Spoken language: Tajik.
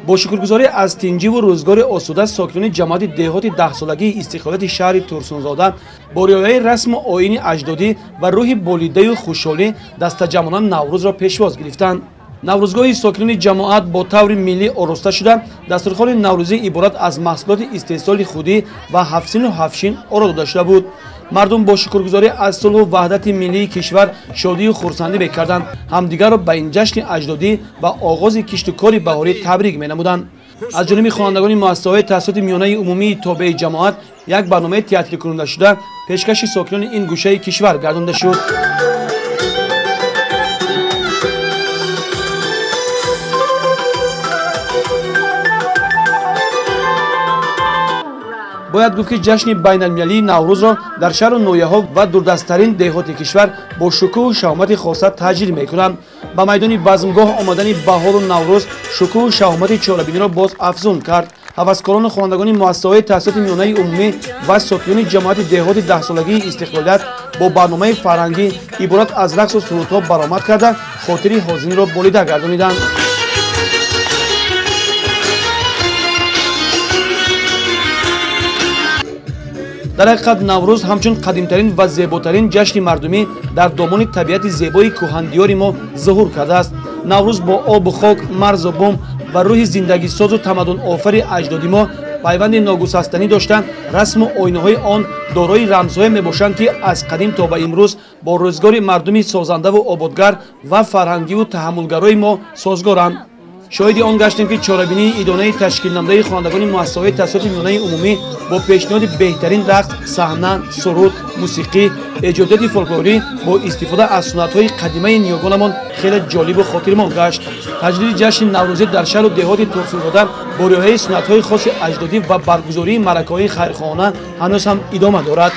Бо шукргузорӣ аз тинҷиву рӯзгори осуда сокинони ҷамоати деҳоти даҳсолагии истиқлолияти шаҳри Турсунзода бо риояи расму оини аҷдодӣ ва рӯҳи болидаю хушҳолӣ дастаҷамъона Наврӯзро пешвоз гирифтанд. Наврӯзгоҳи сокинони ҷамоат бо таври миллӣ ороста шуда, дастурхони наврӯзӣ иборат аз маҳсулоти истеҳсоли худӣ ва ҳафтсину ҳафтшин оро дода шуда буд. Мардум бо шукргузорӣ аз сулҳу ваҳдати миллии кишвар шодию хурсандӣ мекарданд, ҳамдигарро ба ин ҷашни аҷдодӣ ва оғози кишту кори баҳорӣ табрик менамуданд. Аз ҷониби хонандагони муассисаҳои таҳсилоти миёнаи умумии тобеи ҷамоат як барномаи театрикунонда шуда пешкаши сокинони ин гӯшаи кишвар гардонда шуд. Бояд гуфт, ки ҷашни байналмилалии Наврӯзро дар шаҳру ноҳияҳо ва дурдасттарин деҳоти кишвар бо шукӯҳу шаҳомати хоса таҷлил мекунанд. Ба майдони базмгоҳ омадани баҳору Наврӯз шукӯҳу шаҳомати чорабиниро боз афзун кард. Ҳаваскорону хонандагони муассисаҳои таҳсилоти миёнаи умумӣ ва сокинони ҷамоати деҳоти даҳсолагии истиқлолият бо барномаи фарҳангӣ иборат аз рақсу сурудҳо баромад карда, хотири ҳозиниро болида гардониданд. Дар ҳақиқат, Наврӯз ҳамчун қадимтарин ва зеботарин ҷашни мардумӣ дар домони табиати зебои кӯҳандиёри мо зуҳур кардааст. Наврӯз бо обу хок, марзу бум ва рӯҳи зиндагисозу тамаддунофари аҷдоди мо пайванди ногусастанӣ дошта, расму оинаҳои он дорои рамзҳое мебошанд, ки аз қадим то ба имрӯз бо рӯзгори мардуми созандаву ободгар ва фарҳангиву таҳаммулгарои мо созгоранд. Шоҳиди он гаштем, ки чорабинии идонаи ташкилнамудаи хонандагони муассисаҳои таҳсилоти миёнаи умумӣ бо пешниҳоди беҳтарин рақс, саҳна, суруд, мусиқӣ, эҷодиёти фолклорӣ бо истифода аз суннатҳои қадимаи ниёгонамон хеле ҷолибу хотирмон гашт. Таҷлили ҷашни наврӯзӣ дар шаҳру деҳоти Турсунзода бо риояи суннатҳои хоси аҷдодӣ ва баргузории маъракаҳои хайрхоҳона ҳанӯз ҳам идома дорад.